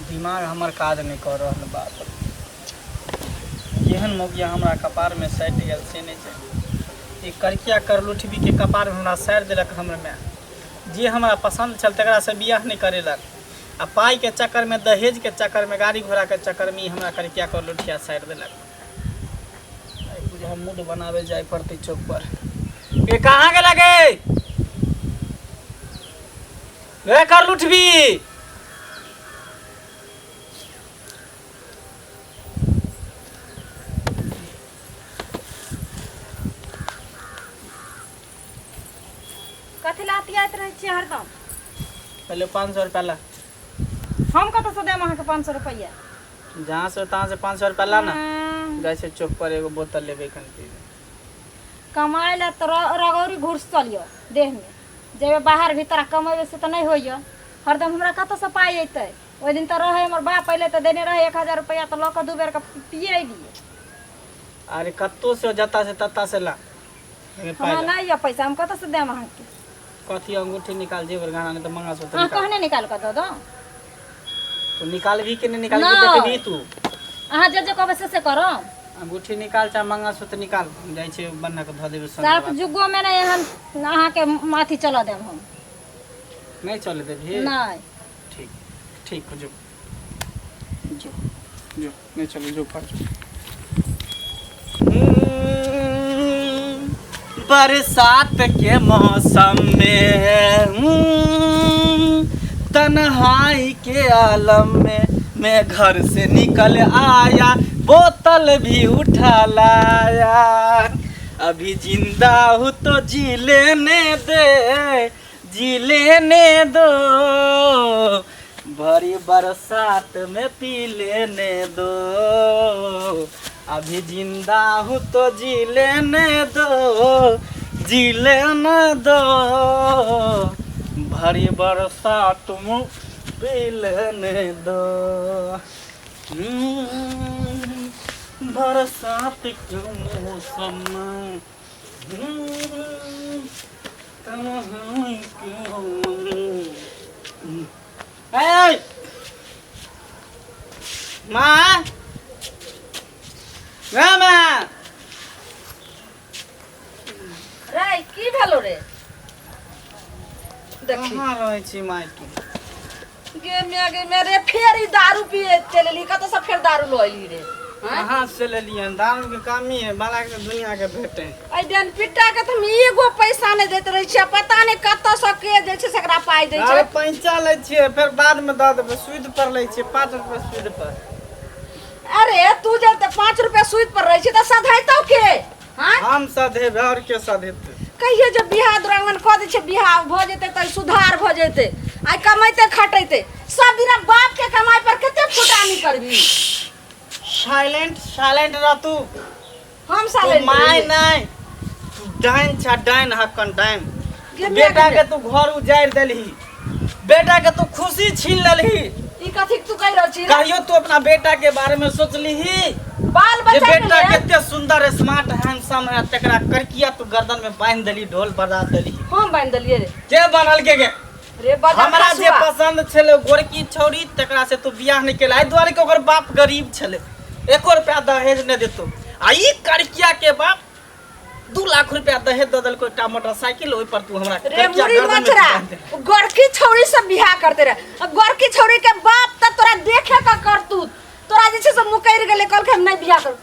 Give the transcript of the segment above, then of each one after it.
दिमाग हमर काज नहि कऽ रहल बाप केहन मौगिया हमरा कपारमे सटि गेल से नहि छै। ई करकिया करलुठबीके कपारमे हमरा सारि देलक हमर माय। जे हमरा पसन्द छल तकरासँ बियाह नहि करेलक आ पाइके चक्करमे, दहेजके चक्करमे, गाड़ी घोड़ाके चक्करमे ई हमरा करकिया करलुठिया सारि देलक। आइ बुझा मूड बनाबै जाय पड़तै चौक पर। ए कहाँ गेला गे? गे करलुठबी! कथी लए अतियाइत रहै छियै हरदम? पहिले 500 रुपया ला। हम कतऽसँ देब अहाँके 500 रुपैआ? जहाँ से तहाँ से 500 रुपया ला ना। जाइ छै चौक पर एगो बोतल लेबै एखन पीबै। कमाइ लए तऽ रगौरी घुसल यऽ देहमे, जेबै बाहर भीतर आ कमेबै से तऽ नहि होइए। हरदम हमरा कतऽसँ पाइ अयतै? ओहि दिन तऽ रहै हमर बाप अयलै तऽ देने रहै 1000 रुपैआ, तऽ लऽ कऽ 2 बेरके पिए अयलियै। अरे कत्तो से जत्ता से तत्ता से ला, लेकिन पाइ हमरा ला। नहि यऽ पैसा, हम कतऽसँ देब अहाँके? कथी अंगूठी निकाल, जेवर गहना नहीं तऽ मंगलसूत्र अहाँ निकाल। कहने निकाल कऽ दऽ दो। तू निकालबी कि नहीं निकालबी? नहि। देखबी तू। अहाँ जे जे कहबै से से करब। अंगूठी निकाल चाहे मंगलसूत्र निकाल, हम जाइ छियै बन्हक धऽ देबै सोना। सात जुगोमे नहि एहन अहाँके अथी चलऽ देब हम। नहीं चले देबही? नहि। ठीक ठीक, जो जो जो, नहीं चलो, जो कर जो। बरसात के मौसम में तन्हाई के आलम में मैं घर से निकल आया, बोतल भी उठा लाया। अभी जिंदा हूँ तो जी लेने दे, जी लेने दो, भरी बरसात में पी लेने दो। अभी जिंदा हूँ तो जी लेने दो, जी लेने दो, भरी बरसात में पी लेने दो। बरसात के मौसम में तन्हाई के। ए माँ, गे माँ। रे, की भेलो रे? देखी। कहाँ रहै छी माय तू? गे मिया, गे मिया रे, फेर ई दारू पिए चलि एली। कतऽ से फेर दारू लऽ एली रे? आँय? कहाँ से लेलियै? दारू के कमी है बाला के दुनिया के भेटे। एहि देन पिट्टा के तऽ हम एगो पैसा नहि दैत रहै छियै, पता नहि कतऽ से के जे छै सेकरा पाइ दै अरे छै। पैंचा लै छियै, फेर बाद में दऽ देबै। सूद पर लै छियै, 5 रुपया सूद पर। अरे तू जे 5 रुपया सूद पर रहै छी तऽ सधैतौ के? आँय? हम सधेबै आओर के सधेतै? कहियो जे बियाह दुरागमन कऽ दै छै, बियाह भऽ जेतै तऽ सुधार भऽ जेतै। आइ कमैते खटैते सब दिना बाप के कमाइ पर कते फुटानी करबी? साइलेंट, साइलेंट रह तू। हम तू साइलेंट my रहियै। नहीं, तू डाइन छा, डाइन हक्कन डाइन। गे मिया, बेटा गे के तू घर उजाड़ि देलही, बेटा के तू खुशी छीन लेलही। ई कथी तू कहि रहल छी रे? कहियो तू अपना बेटा के बारे में सोचलिही बाल जे बच्चा के बेटा लेल कते सुंदर, स्मार्ट, हैंडसम है, तकरा करकिया तू गर्दन में बांधि देली, ढोल बजा देली? हम बान्हि देलियै रे? के बान्हल के गे? रे बजर हमरा जे खसुआ। पसंद छलै गोरकी छौरी, तकरा से तू बियाह नहि केला। एहि दुआरे कि ओकर बाप गरीब छलै, एको रुपया दहेज नहि देतौ। आ ई करकिया के बाप 2 लाख रुपया दहेज दऽ देलको, एकटा मोटरसाइकिल, ओहि पर तू हमरा रे करकिया मुड़ी गर्दन में मचरा, बान्हि देलही। गोरकी छौरी से बियाह करते रहे। आ गोरकी छौरी के बाप तऽ तोरा देखे के करतूत तोरा जे छै से मुकरि गेलै, कहलकै हम नहि बियाह करू।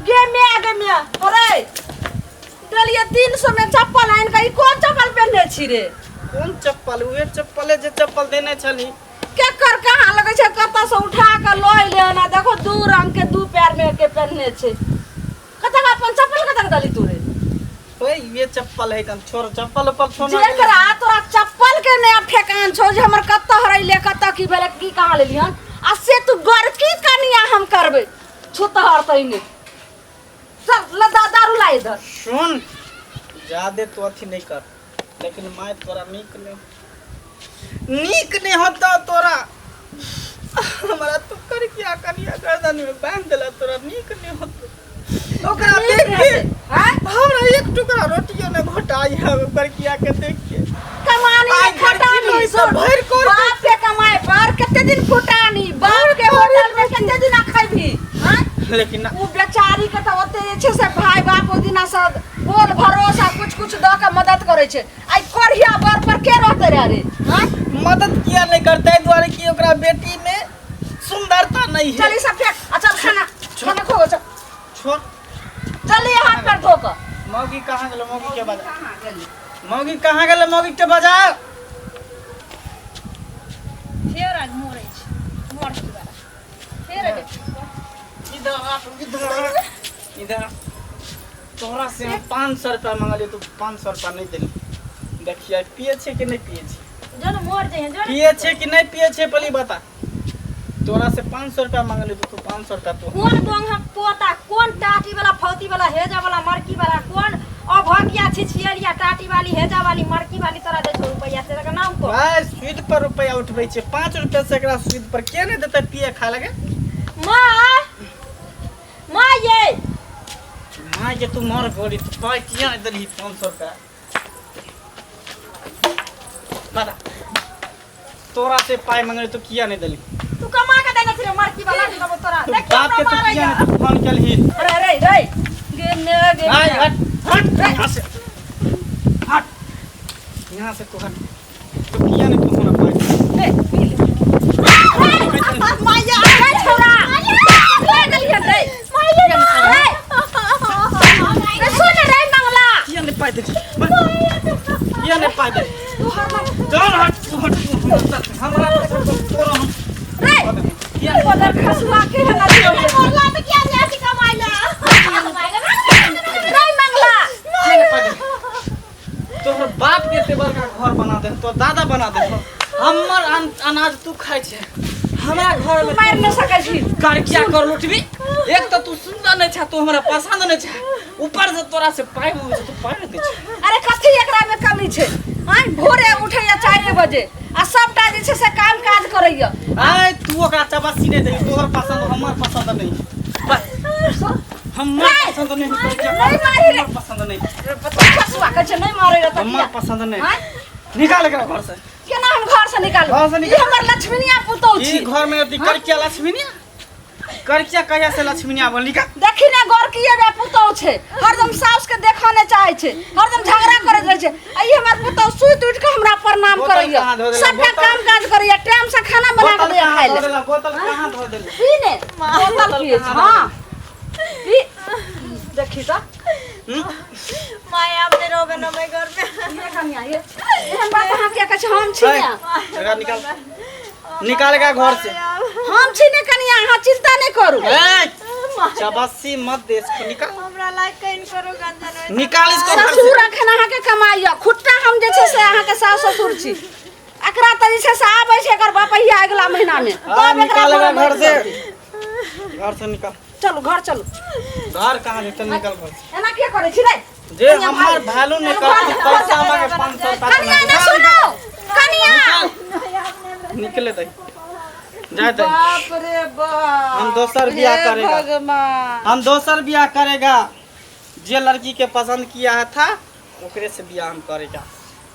गे माय, गे माय, अरे देलियै 300 में चप्पल आनि कऽ, ई कोन चप्पल पहिरने छी रे? कोन चप्पल? उहे चप्पले जे चप्पल देने छली। केकर कहाँ लगै छै, कतऽ से उठा कऽ लऽ एलै हन। आ देखो, 2 रंग के 2 पैर में के पहिरने छै। कतऽ अपन चप्पल कतऽ देली तू रे? ओए ये चप्पल है कन, छोड़ चप्पल उप्पल छोड़। जेकरा तोरा चप्पल के नया ठेकान छौ जे हमर कतऽ हरैले, कतऽ की भेलै, की कहाँ लेलिहन, आ से तू गोरकी कनिया हम करबै छुतहर तैने। चल ल दारू ला इधर। सुन, ज्यादे तू अथी नहीं कर, लेकिन माय तोरा नीक नहीं, नीक नहीं होता तोरा। हमरा तू कर क्या कनिया गर्दन में बांध देला, तोरा नीक नहीं होता ओकरा नीक देख के। हेतै, आँय? हमरा एक टुकड़ा रोटियो नहीं घोटाई है ओकर किया के देख के। कमानी आइ में खटानी घरकी सुन, भरि कोर बाप के कमाए पर कते दिन फुटानी बाप लेकिन ना ओ बेचारी के तऽ ओते जे छै से भाय बाप ओहि दिना से बोल भरोसा कुछ कुछ दऽ के मदद करै छै। आइ कोढ़िया बर पर के रहतै रे रे? हाँ? मदद किया नहीं करते? एहि दुआरे कि ओकरा बेटी में सुंदरता नहीं है। चल ई सब फेंक आ चल खाना खाना खो, चल। छोड़। जल्दी हाथ पैर धो कऽ। मौगी कहाँ गेलो? मौगी के बाजार। मौगी कहाँ गेलो? मौगी के बाजार। फेर आज मरै छै मरकी वाला फेर एबै। इधर आ, इधर आ, इधर आ। तोहरा से हम 500 रुपया मंगलियो, तू 500 रुपया नहीं देली। देखिए पिए छे कि नहीं पिए छे? जो ने मर जइहे, जो ने। पिए छे कि नहीं पिए छे पहले बता। तोरा से 500 रुपया मंगलियो तो तू 500 रुपया तो कोन बोंगहक पोता, कोन टाटी वाला फौती वाला हेजा वाला मरकी वाला, कोन अभगिया छिछियरिया टाटी वाली हेजा वाली मरकी वाली तोरा दै छौ रुपैया से तकर नाम को? भाई सूद पर रुपया उठबै छै। 5 रुपया से एकरा सूद पर के नहीं देतै पिए खाए लगे? माँ माँ ये माँ के तू मर गोली, तू पाइ किया नहीं देलही 500 रुपया? बता, तोरा से पाइ मंगले तो किया नहीं देलही? तू कमा के देने छे मरकी वाला के देबो तोरा। तू देखी बाप के हमरा तो मारैया। किया नहीं तू फोन केलही? अरे रे रे गे ने गे। भाई हट हट यहाँ से, हट यहाँ से तू हट। तो किया नहीं तू हमरा पाइ? ए पी ले। माया रे छोरा ले गेलियै रे। रे रे सुन रे मंगला। किया नहीं पाइ देलही? किया नहीं पाइ देलही? तू हरदम चल हट तू, हट तू हमरा तोरा हम रे किया बदर खसुआ के है ना दियो। मोरला तो किया नहीं आती कमाइला रे मंगला। किया नहीं पाइ देलही? तोहर बाप के एते बड़का घर बना दे, तोहर दादा बना दे, हमर अनाज तू खाइ छे हमरा घर में। मारि नहि सकै छी। करकिया कर लुटबी। एक तो तू सुंदर नहीं छा, तू हमरा पसंद नहीं छा, ऊपर से तोरा से पाइ मंगै छै, तू पाइ नहीं दै छै। अरे कथी एकरा में कमी छै? आइ भोरे उठैया 4 बजे आ सबटा जे छै से काम काज करैया। आय तू ओकरा चबासी नहीं दही, तोहर पसंद हमर पसंद नहीं, बस हमर पसंद नहीं। नहीं मारी रे। हमर पसंद नहीं। खसुआ कहै छै नहीं मारै रे तऽ हमर किया? पसंद नहीं। आँय? निकाल एकरा घर से। केना हम घर से निकालू? घर से निकाल। ई हमर लक्ष्मीनिया पुतहु ई छी। घर में अथी करकिया लक्ष्मीनिया, करकिया कहिया से लक्ष्मीनिया बोल? निकाल। देखी ने गोरकी बे पुतहु छै, हरदम साउस के देखऽ नहि चाहै छै, हरदम झगड़ा करैत रहै छै। आ ई हमर पुतहु सुति उठि कऽ हमरा प्रणाम बोतल करैया, कहाँ धो देलक? सबटा बोतल? काम काज करैया, टाइम से खाना बना कऽ बोतल दैया कहाँ खाइ धो लए। देलक? बोतल कहाँ धो देलक? पी ने बोतल पियै छै। हाँ पी, देखी तऽ। हम्म? माया अब नहीं रहबे न मैं घर में। ये कनिया ये एहन बात अहाँ किया कहै छी? हम छी ने। एकरा निकाल, निकाल एकरा घर से। हम छी ने कनिया, अहाँ चिंता नहि करू। ए, चबासी मत दे इसको, निकाल। हमरा लाइक कहीं करो गंजन। निकाल इसको घर से। ससुर अखन अहाँके कमाइया खुट्टा, हम जे छै से अहाँके सास ससुर छी। एकरा तऽ जे छै से आबै छै एकर बपहिया अगिला महीना में, हाँ, तब एकरा निकाल एकरा घर घर से, घर से निकाल। चलू घर चलू। घर कहाँ जेतै? निकाल घर से। एना किया करै छी रे? जे हमर वैल्यू नहीं करती, पैसा मांगे 500 रुपया। कनिया ने सुनो कनिया। निकले दे, जाए दे। बाप रे बाप, हम दोसर बियाह हे करेगा। भगवान। हम दोसर बियाह करेगा, जे लड़की के पसंद किया है था ओकरे से बियाह हम करेगा।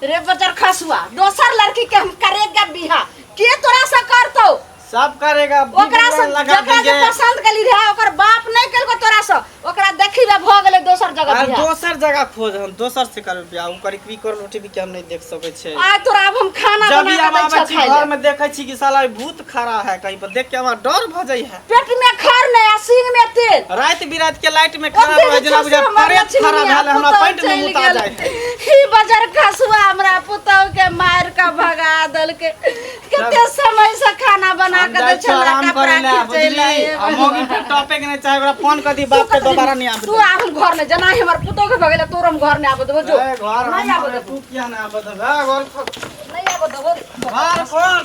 रे बजर खसुआ, दोसर लड़की के हम करेगा बियाह, के तोरा से करतौ? सब करेगा। ओकरा से लगा जकरा जे देंगे। पसंद कली रहे ओकर बाप नहीं केलको तोरा से, ओकरा देखी बे भ गेलै दोसर जगह और बियाह। दोसर जगह खोज, हम दोसर से करब बियाह। ओकर की कर लोटी भी के हम नहीं देख सकै छै। आइ तोरा आब हम खाना जब बना भी के हम दै आबै छियौ छी खाइ घर लए। में देखै छी कि साला ई भूत खड़ा है कहीं पर, देख के हमरा डर भ जाइ है। पेट में खर नहीं आ सींग में तेल। राति बिरात के लाइट में खड़ा ओते रहे जे जेना छै बुझाय से हमर प्रेत खड़ा लक्ष्मीनिया भेल, हमरा पुतहु पैंट में चलि मुता गेल। जाइ है। ई बजर खसुआ हमरा पुतहु के मारि के भगा देलकै। कते समय से खाना बना हम के जाइ दै छी छलै, आराम कपड़ा करे ला, खींचै बुझली? ला। आ मौगी के टॉपिक नहीं चाहे, ओकरा फोन कर दी बाप के, दोबारा नहीं आबे। तू आब हम घर में जना हमर पुतहु के भगेला, तोर हम घर नहीं आबे देबो जो। ए, घर नहीं आबे हम देबो। तू किया नहीं आबे देबे? ए, घर खोल। नहीं आबे देबो। घर खोल।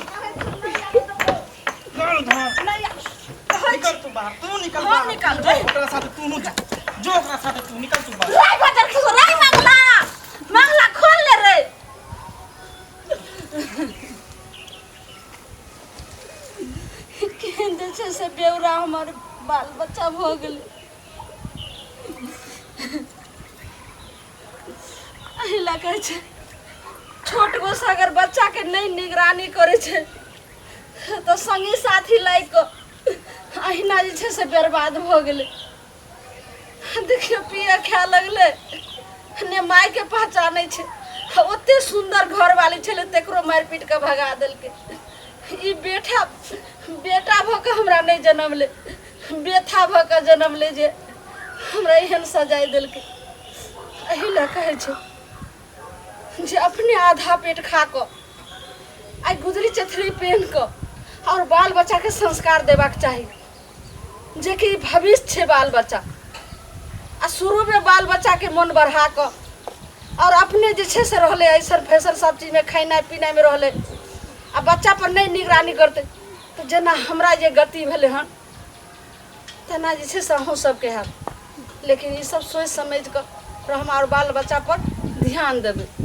खोल घर। नहीं आबे। निकल तू बाहर, तू निकल हम बाहर। निकलबै। जो ओकरा साथे तू नु जा, जो ओकरा साथे तू निकल तू बाहर। राय बजर खसो राय, मंगला मंगला खोल ले रे। केहन जे छै से बेौरा हमर बाल बच्चा भऽ गेलै। एहि लए कहै छै छोट गो से अगर बच्चाके नहि निगरानी करै छै तऽ संगी साथी लागि कऽ अहिना केना जे छै से बर्बाद भऽ गेलै। देखियौ, पिए खाए लगलै, ने मायके पहचानै छै। ओते सुन्दर घरवाली छलै, तकरो मारि पीट कऽ भगा देलकै। ई बेटा बेटा भऽ कऽ हमरा नहि जनमलै, बेथा भऽ कऽ जनमलै जे हमरा एहन सजाय देलकै। एहि लए कहै छै जे अपने आधा पेट खा कऽ, आइ गुदरी चथरी पहिन कऽ आओर बाल बच्चाके संस्कार देबाक चाही, जेकि भविष्य छै बाल बच्चा। आ शुरूमे बाल बच्चाके मोन बढ़ा कऽ आओर अपने जे छै से रहलै ऐसन फैशन सब चीजमे, खेनाइ पिनाइमे रहलै आ बच्चा पर नहि निगरानी करतै, तऽ जेना हमरा जे गति भेलै हन तेना जे छै से अहूँ सबके हैत। लेकिन ई सब सोचि समझि कऽ हम आओर बाल बच्चा पर ध्यान देबै।